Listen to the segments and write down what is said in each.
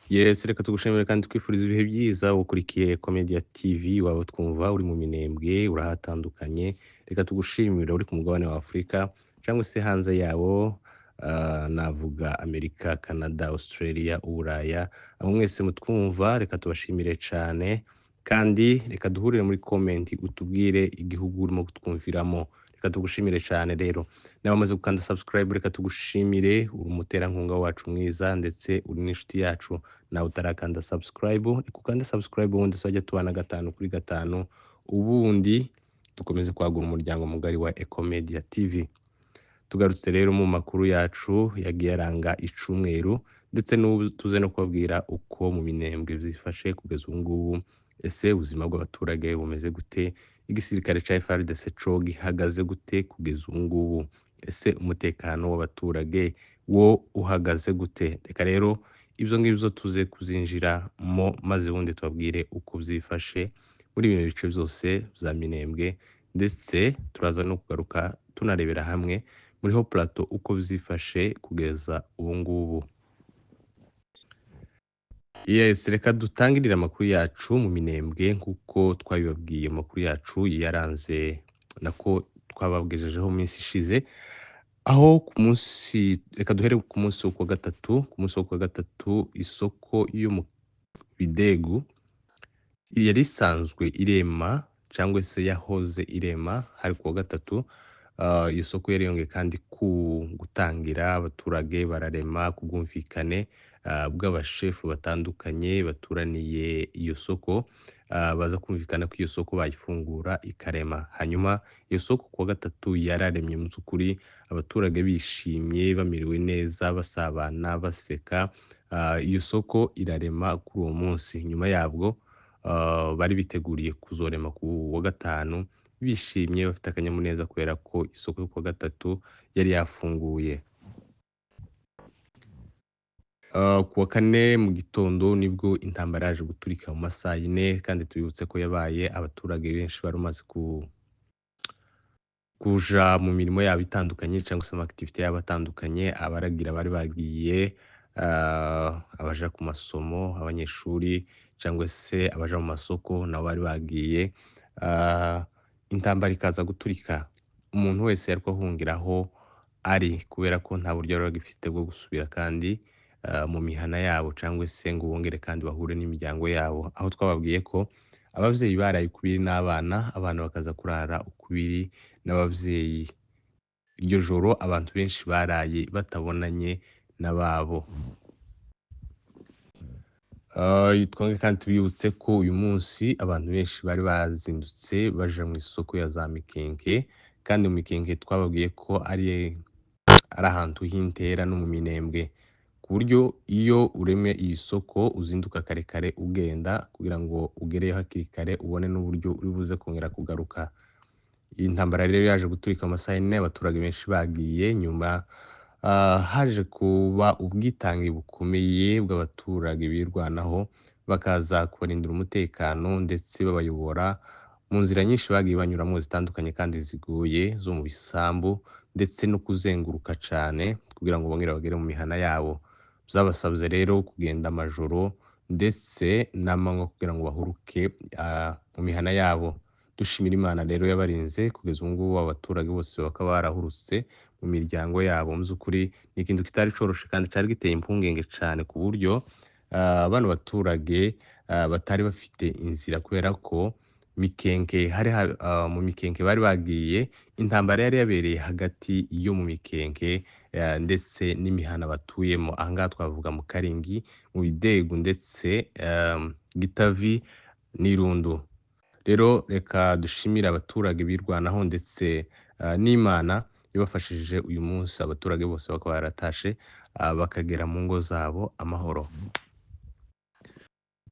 Yes, reka tugushimire kandi twifuriza ibihe byiza ukurikiye Komedia TV. Waba twumva uri mu Minembwe, urahatandukanye, reka tugushimire uri ku mugabane wa Afurika cyangwa se hanze yawo, navuga Amerika, Canada, Australia, Uburaya, abo mwese mutwumva reka tubashimire cyane. Kandi reka duhurire muri comment utubwire igihugu urimo kutwumviramo. Reka tugushimire cyane. Rero nawe wamaze gukanda subscribe, reka tugushimire, uri umuterankunga wacu mwiza ndetse uri n'inshuti yacu. Nawe utarakanda subscribe, reka ukande subscribe, ubundi tuzajya tubana gatanu kuri gatanu, ubundi dukomeze kwagura umuryango mugari wa Ecomedia TV. Tugarutse rero mu makuru yacu yagiye aranga icumweru, ndetse n'ubu tuze no kubabwira uko mu Minembwe byifashe kugeza ubu ngubu. Ese ubuzima bw'abaturage bumeze gute? Igisirikare cya FARDC co gihagaze gute kugeza ubu ngubu? Ese umutekano w'abaturage wo uhagaze gute? Reka rero ibyo ngibyo tuze kuzinjiramo, maze ubundi tubabwire uko byifashe muri bino bice byose bya Minembwe, ndetse turaza no kugaruka tunarebera hamwe muri ho plateau uko byifashe kugeza ubu ngubu. Yes, reka dutangirire amakuru yacu mu Minembwe nk'uko twabibabwiye. Amakuru yacu yaranze nako twababwijejeho mu minsi ishize, aho ku munsi, reka duhere ku munsi wo kuwa gatatu. Ku munsi wo kuwa gatatu, isoko yo mu Bidegu yari isanzwe irema cyangwa se yahoze irema hari kuwa gatatu. Iyo soko yari yongeye kandi ku gutangira, abaturage bararema ku bwumvikane bw'abashefu batandukanye baturaniye iyo soko, baza kumvikana ko iyo soko bayifungura ikarema. Hanyuma iyo soko kuwa gatatu yararemye mu by'ukuri, abaturage bishimye, bamerewe neza, basabana, baseka. Iyo soko irarema kuri uwo munsi. Nyuma yabwo bari biteguriye kuzorema ku wa gatanu bishimye, bafite akanyamuneza kubera ko isoko yo kuwa gatatu yari yafunguye. Ku wa kane mu gitondo nibwo intambara yaje guturika mu masaha 4, kandi tubibutse ko yabaye abaturage benshi bari bamaze kuja mu mirimo yabo itandukanye cyangwa se ama activité yabo atandukanye. Abaragira bari bagiye, abaja ku masomo, abanyeshuri, cyangwa se abaja mu masoko nabo bari bagiye. Intambara ikaza guturika, umuntu wese yariko ahungiraho ari, kubera ko nta buryo bari bagifite bwo gusubira kandi mu mihana yabo cyangwa se ngo bongere kandi bahure n'imiryango yabo, aho twababwiye ko ababyeyi baraye ukubiri n'abana, abana bakaza kurara ukubiri n'ababyeyi. Iryo joro abantu benshi baraye batabonanye n'ababo. Twongere kandi tubibutse ko uyu munsi abantu benshi bari bazindutse baja mu isoko ya za Mikenke, kandi mu Mikenke twababwiye ko ari ahantu h'intera no mu Minembwe, ku buryo iyo uremye iyi soko uzinduka kare kare ugenda kugira ngo ugereyo hakiri kare, ubone n'uburyo uri buze kongera kugaruka. Iyi ntambara rero yaje guturika amasaha 4, abaturage benshi bagiye. Nyuma haje kuba ubwitange bukomeye bw'abaturage birwanaho, bakaza kubarindira umutekano ndetse babayobora mu nzira nyinshi bagiye banyuramo zitandukanye kandi zigoye, zo mu bisambu ndetse no kuzenguruka cyane kugira ngo bongere bagere mu mihana yabo. Byabasabye rero kugenda amajoro ndetse n'amanywa kugira ngo bahuruke mu mihana yabo. Dushimira Imana rero yabarinze kugeza ubu ngubu, abaturage bose bakaba barahurutse mu miryango yabo. Mu by'ukuri ni ikintu kitari coroshe kandi cyari giteye impungenge cyane, ku buryo bano baturage batari bafite inzira, kubera ko Mikenke hari mu Mikenke bari bagiye, intambara yari yabereye hagati yo mu Mikenke ndetse n'imihana batuyemo. Ahangaha twavuga mu Karingi, mu Bidegu ndetse Gitavi n'Irundu. Rero reka dushimire abaturage birwanaho ndetse n'Imana ibafashije uyu munsi, abaturage bose bakaba baratashe, bakagera mu ngo zabo amahoro.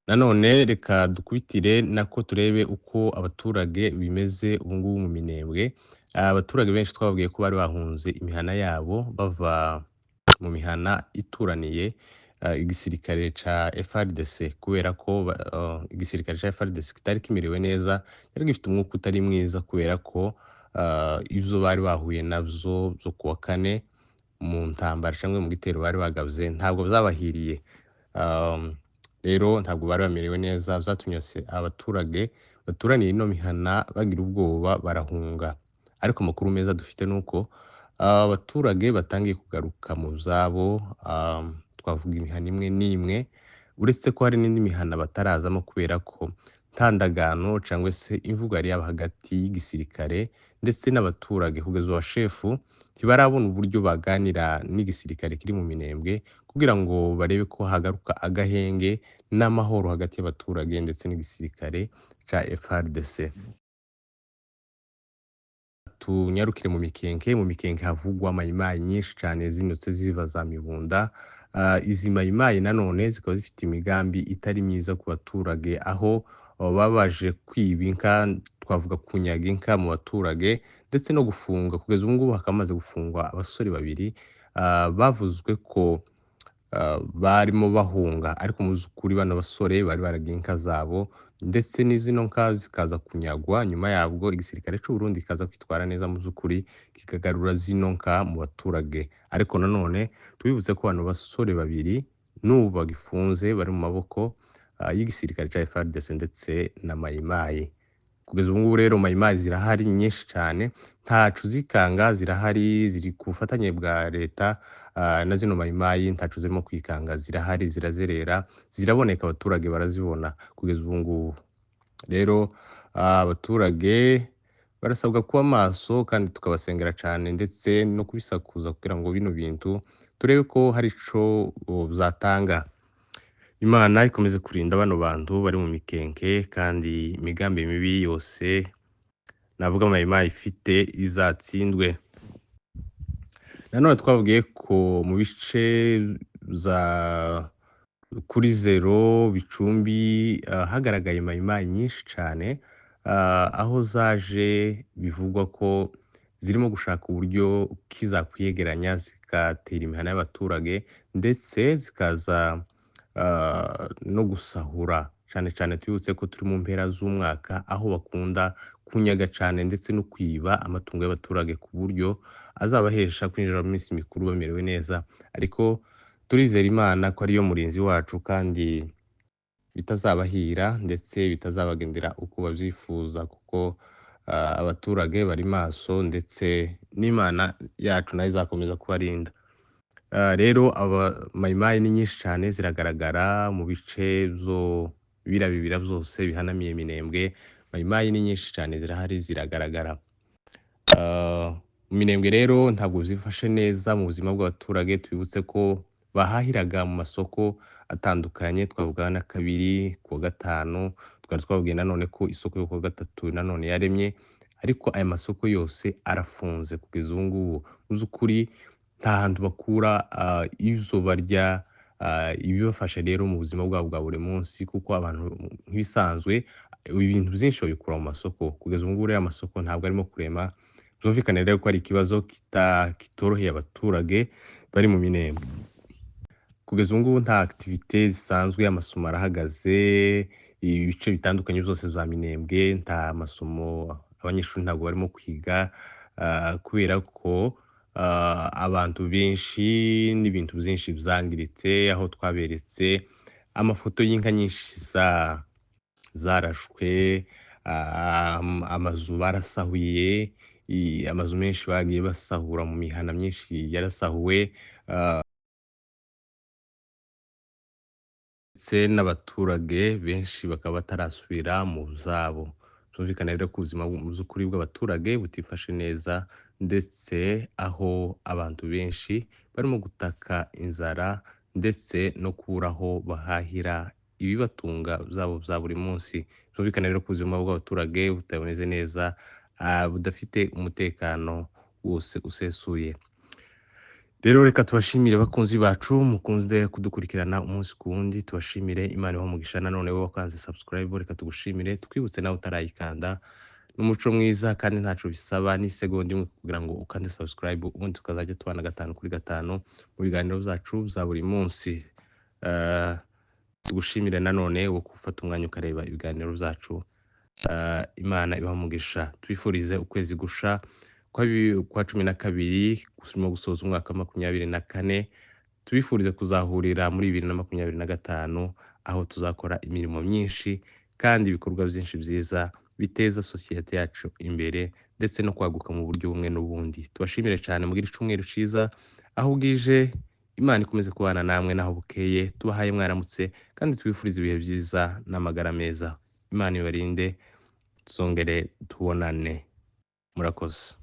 Nanone reka dukubitire nako turebe uko abaturage bimeze ubu ngubu mu Minembwe. Abaturage benshi twababwiye ko bari bahunze imihana yabo, bava mu mihana ituraniye igisirikare ca FARDC, kubera ko igisirikare ca FARDC kitari kimerewe neza, cyari gifite umwuka utari mwiza, kubera ko ibyo bari bahuye nabyo byo kuwa kane mu ntambara cyangwa mu gitero bari bagabye ntabwo byabahiriye. Rero ntabwo bari bamerewe neza, vyatumye abaturage baturaniye ino mihana bagira ubwoba barahunga. Ariko amakuru meza dufite nuko abaturage batangiye kugaruka mu vyabo, twavuga imihana imwe n'imwe, uretse ko hari n'indi mihana batarazamo kubera ko nta ndagano cangwa se imvugo yari yaba hagati y'igisirikare ndetse n'abaturage. Kugeza ubu abashefu ntibarabona uburyo baganira n'igisirikare kiri mu Minembwe kugira ngo barebe ko hagaruka agahenge n'amahoro hagati y'abaturage ndetse n'igisirikare ca FARDC. Tunyarukire mu Mikenke. Mu Mikenke havugwa mayimayi nyinshi cane zinutse ziva za Mibunda. Izi mayimayi nanone zikaba zifite imigambi itari myiza ku baturage, aho baba baje kwiba inka, twavuga kunyaga inka mu baturage ndetse no gufunga. Kugeza ubu ngubu hakaba hamaze gufungwa abasore babiri bavuzwe ko barimo bahunga, ariko mu by'ukuri bano basore bari baragiye inka zabo ndetse n'izino nka zikaza kunyagwa. Nyuma yabwo igisirikare c'u Burundi kikaza kwitwara neza mu by'ukuri kikagarura zino nka mu baturage. Ariko nanone tubibutse ko bano basore babiri n'ubu bagifunze, bari mu maboko y'igisirikare ca FARDC ndetse na mayimayi. Kugeza ubu ngubu rero mayimayi zirahari nyinshi cane, ntaco zikanga, zirahari, ziri ku bufatanye bwa leta na zino mayimayi ntaco zirimo kwikanga, zirahari, zirazerera, ziraboneka, abaturage barazibona kugeza ubu ngubu. Rero abaturage barasabwa kuba maso kandi tukabasengera cane ndetse no kubisakuza kugira ngo bino bintu turebe ko hari ico vyatanga. Imana ikomeze kurinda bano bantu bari mu Mikenke, kandi imigambi mibi yose navuga mayimayi ifite izatsindwe. Nanone twabwiye ko mu bice za kuri zero Bicumbi hagaragaye mayimayi nyinshi cane, aho zaje bivugwa ko zirimo gushaka uburyo kizakwiyegeranya zigatera imihana y'abaturage ndetse zikaza no gusahura. Cane cane twibutse ko turi mu mpera z'umwaka, aho bakunda kunyaga cane ndetse no kwiba amatungo y'abaturage ku buryo azabahesha kwinjira mu minsi mikuru bamerewe neza. Ariko turizera Imana ko ariyo murinzi wacu kandi bitazabahira ndetse bitazabagendera uko bavyifuza, kuko abaturage bari maso ndetse n'Imana yacu nayo izakomeza kubarinda. Rero aba mayimayi ni nyinshi cane, ziragaragara mu bice vyo bira bibira vyose bihanamiye Minembwe. Mayimayi ni nyinshi cane, zirahari, ziragaragara. Mu Minembwe rero ntabwo vyifashe neza mu buzima bw'abaturage. Twibutse ko bahahiraga mu masoko atandukanye, twavuga na kabiri kuwa gatanu, twari twababwiye nanone ko isoko yo kuwa gatatu nanone yaremye, ariko aya masoko yose arafunze kugeza ubu ngubu. Mu vy'ukuri nta hantu bakura ivyo barya, ibibafasha rero mu buzima bwabo bwa buri munsi, kuko abantu nk'ibisanzwe ibintu vyinshi babikura mu masoko. Kugeza ubu ngubu rero amasoko ntabwo arimo kurema, vyumvikane rero ko ari ikibazo kitoroheye abaturage bari mu Minembwe. Kugeza ubu ngubu nta activite zisanzwe, amasomo arahagaze, ibice bitandukanye vyose vya Minembwe nta masomo, abanyeshuri ntabwo barimo kwiga, kubera ko abantu benshi n'ibintu vyinshi vyangiritse, aho twaberetse amafoto y'inka nyinshi zarashwe, amazu barasahuye, amazu menshi bagiye basahura mu mihana myinshi yarasahuwe, ndetse n'abaturage benshi bakaba batarasubira mu zabo. Byumvikane rero ko ubuzima mu by'ukuri bw'abaturage butifashe neza, ndetse aho abantu benshi barimo gutaka inzara ndetse no kubura aho bahahira ibibatunga byabo bya buri munsi. Byumvikane rero ko ubuzima bw'abaturage butameze neza, budafite umutekano wose usesuye. Rero reka tubashimire bakunzi bacu mukunze kudukurikirana umunsi ku wundi, tubashimire. Imana ibahe umugisha. Nanone wowe wakanze subscribe, reka tugushimire, twibutse nawe utarayikanda, n'umuco mwiza kandi ntaco bisaba n'isegonda imwe kugira ngo ukande subscribe, ubundi tukazajya tubana gatanu kuri gatanu mu biganiro byacu bya buri munsi. Tugushimire nanone wo gufata umwanya ukareba ibiganiro byacu. Imana ibahe umugisha. Twifurize ukwezi gusha kwa 12 gusuma gusoza umwaka wa 24, tubifurize kuzahurira muri 2025. aho tuzakora imirimo myinshi kandi ibikorwa byinshi byiza biteza sosiyete yacu imbere ndetse no kwaguka mu buryo bumwe n'ubundi. Tubashimire cyane, mugire icumweru ciza aho bwije, Imana ikomeze kubana namwe naho bukeye. Tubahaye mwaramutse kandi tubifurize ibihe byiza n'amagara meza. Imana ibarinde, tuzongere tubonane. Murakoze.